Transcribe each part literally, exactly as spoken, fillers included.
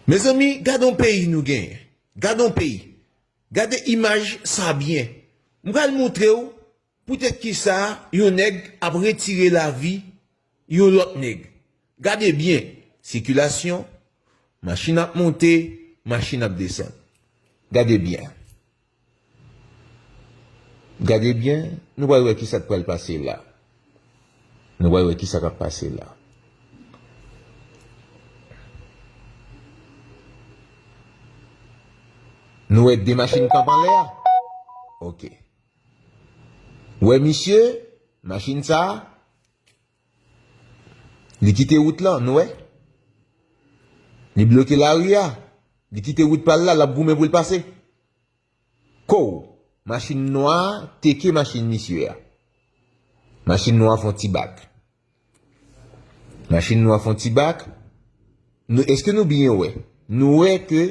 Mezanmi, gade yon peyi nou genyen. Gade yon peyi. Gade imaj sa byen. M pral montre w poutèt kisa yon nèg ap retire lavi yon lòt nèg. Gade byen, sikilasyon, machin ap monte, machin ap desann. Gade byen. Gade byen, nou pral wè kisa k pral pase la. Nou pral wè kisa k ap pase la. Nou wè de machin kanpe anlè a? Ok. Wè misye, machin sa a, li kite wout lan, nou wè? Li bloke lari a. Li kite wout pa l la, l ap goumen pou l pase. Kow! Machin nwa a teke machin misye a. Machin nwa a fè yon ti bak. Machin nwa a fè yon ti bak. Nou, èske nou byen wè? Nou wè ke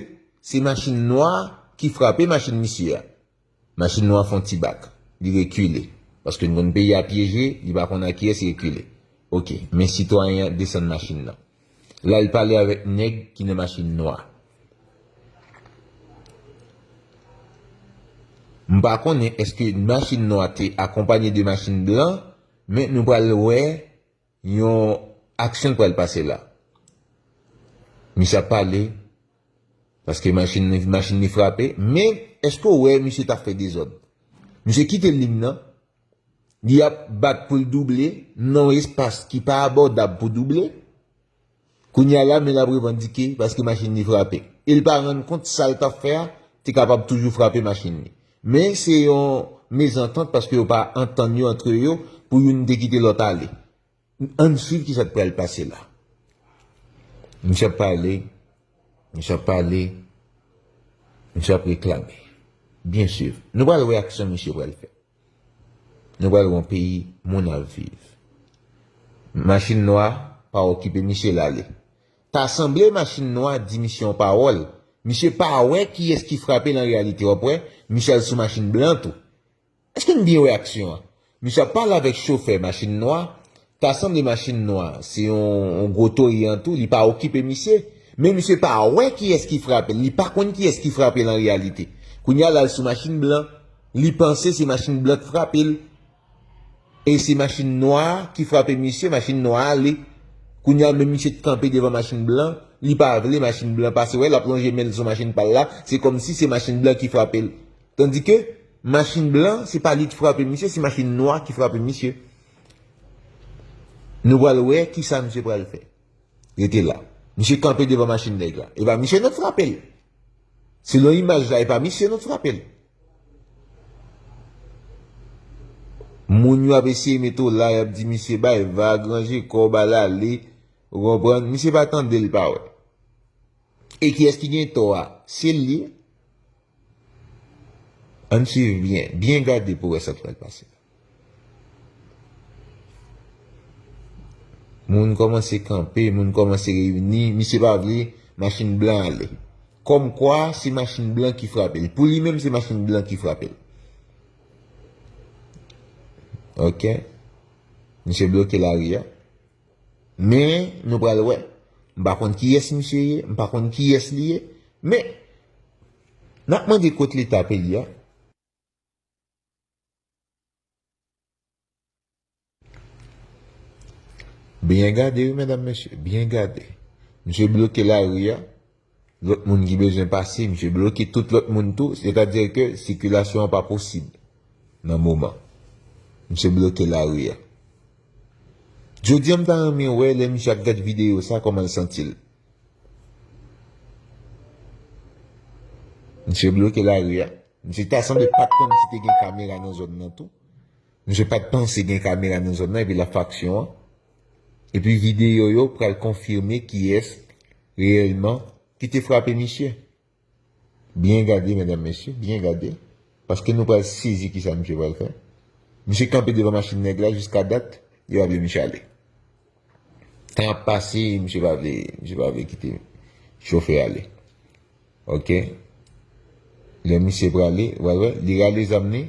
se machin nwa a ki frape machin misye a. Machin nwa a fè yon ti bak. Li rekile. Paske n konn peyi a pyeje, li pa konn a kiyès li rekile. Ok, men sitwayen an desann machin nan. La, l pale avèk nèg ki nan machin nwa. M pa konnen èske machin nwa te akonpanye de machin blan, men nou pral wè yon aksyon k pral pase la. Misye ap pale, paske machin, machin li frape, men èske w wè misye t ap fè dezòd? Misye kite liy nan, li ap bat pou l double nan yon espas ki pa abòdab pou double. Kounye a la, men l ap revandike paske machin li frape. E l pa rann kont sa l t ap fè a te kapab toujou frape machin li. Men se yon mezantant paske yo pa antann yo antre yo pou youn te kite lòt ale. Ann swiv kisa k pral pase la. Misye ap pale, misye ap pale, misye ap reklame. Byen swiv. Nou pral wè aksyon misye pral fè. Nou pral wè yon peyi moun ap viv. Machin nwa pa okipe misye, l ale. Ta sanble machin nwa di misye yon pawòl. Misye pa wè kiyès ki frape l an reyalite, w ap wè, misye al sou machin blan tou. Èske n byen wè aksyon an? Misye ap pale avèk chofè machin nwa. Ta sanble machin nwa se yon, yon gwo toye an tou, li pa okipe misye. Men misye pa wè kiyès ki frape l, li pa konn kiyès ki frape l an reyalite. Kounye a, l al sou machin blan, li panse se machin blan k frape l. E se machin nwa ki frape misye, machin nwa a ale. Kounye a, menm misye t kanpe devan machin blan, li pa vle machin blan pase, wè, l ap lonje men l sou machin pa l la, se kòmsi se machin blan ki frape l. Tandike, machin blan, se pa li ki frape misye, se machin nwa ki frape misye. Nou pral wè kisa misye pral fè. Rete la. Misye kanpe devan machin nèg la. E pa misye non k frape l. Selon imaj la, e pa misye non k frape l. Moun yo ap eseye mete w la, y ap di misye bay vag, ranje kò w, ba l ale, ou konprann? Misye pa tande l pa wè. E kiyès ki gen tò a? Se l ye. Ann swiv byen, byen gade pou wè sa k pral pase. Moun kòmanse kanpe, moun kòmanse reyini, misye pa vle machin blan ale. Kòmkwa se machin blan ki frape l. Pou li menm, se machin blan ki frape l. Ok. Misye bloke lari a. Men, nou pral wè. M pa konn kiyès misye ye, m pa konn kiyès li ye. Men, n ap mande kot Leta peyi a. Byen gade, wi, medam, mesye, byen gade. Misye bloke lari a. Lòt moun ki bezwen pase, misye bloke tout lòt moun tou. Sètadi ke sikilasyon an pa posib nan moman. Misye bloke lari a. Jodi a, m ta renmen wè lè misye ap gad videyo sa, kòman l santi l. Misye bloke lari a. Misye ta sanble pa t konn si te gen kamera nan zòn nan tou. Misye pa t panse gen kamera nan zòn nan, epi l ap fè aksyon an. Epi videyo yo pral konfime kiyès reyèlman ki te frape misye. Byen gade, medam, mesye, byen gade. Paske nou pral sezi kisa misye pral fè. Misye kanpe devan machin nèg la jiska dat, yo pa vle misye ale. Tan ap pase, misye pa vle, misye pa vle kite chofè a ale. Ok. Lè misye prale, w al wè, li rale zam li.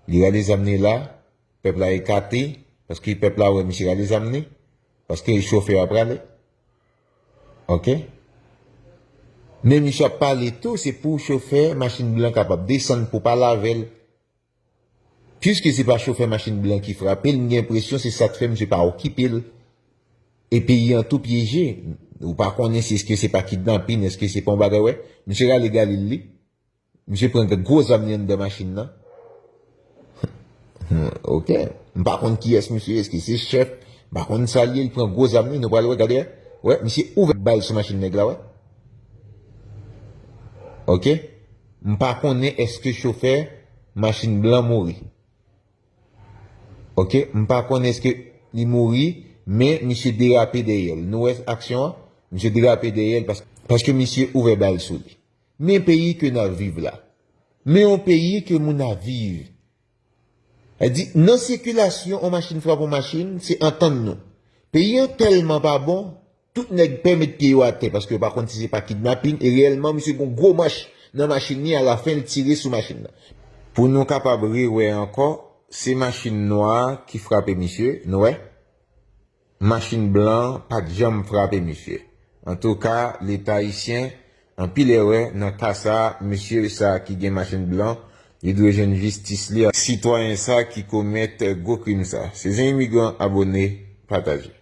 Li rale zam li la, pèp la ekate, paske pèp la wè misye rale zam li, paske chofè a prale. Ok? Men misye ap pale tou, se pou chofè machin blan kapab desann pou pale avè l. Piske se pa chofè machin blan ki frape l, m gen enpresyon se sa k fè misye pa okipe l. E peyi an tou pyeje. Ou pa konnen si èske se pa kidnapin, èske se pa yon bagay, wè. Misye rale galil li. Misye pran gwo zam li anndan machin nan. Ok. M pa konn kiyès misye ye, èske se chèf, m pa konn sa l ye, li pran gwo zam li, nou pral wè, gade, wè, misye ouvè bal sou machin nèg la, wè. Ok. M pa konnen èske chofè machin blan mouri. Ok, m pa konn èske li mouri, men misye derape dèyè l. Nou wè aksyon an? Misye derape dèyè l pas, paske misye ouvè bal sou li. Men peyi ke n ap viv la. Men yon peyi ke moun ap viv. Sa di, nan sikilasyon, yon machin frape yon machin, se antann nou. Peyi an tèlman pa bon, tout nèg pè met pye yo atè, paske yo pa konn si se pa kidnapin, e reyèlman, misye gon gwo manch nan machin li, alafen, l tire sou machin nan. Pou nou kapab rewè ankò, se machin nwa ki frape misye, nou wè? Machin blan pa t janm frape misye. Antouka, Leta ayisyen, anpil erè nan ka sa, mesye sa ki gen machin blan, li dwe jwenn jistis li. Sitwayen sa ki komèt gwo krim sa. Se Zen Imigran, abone, pataje.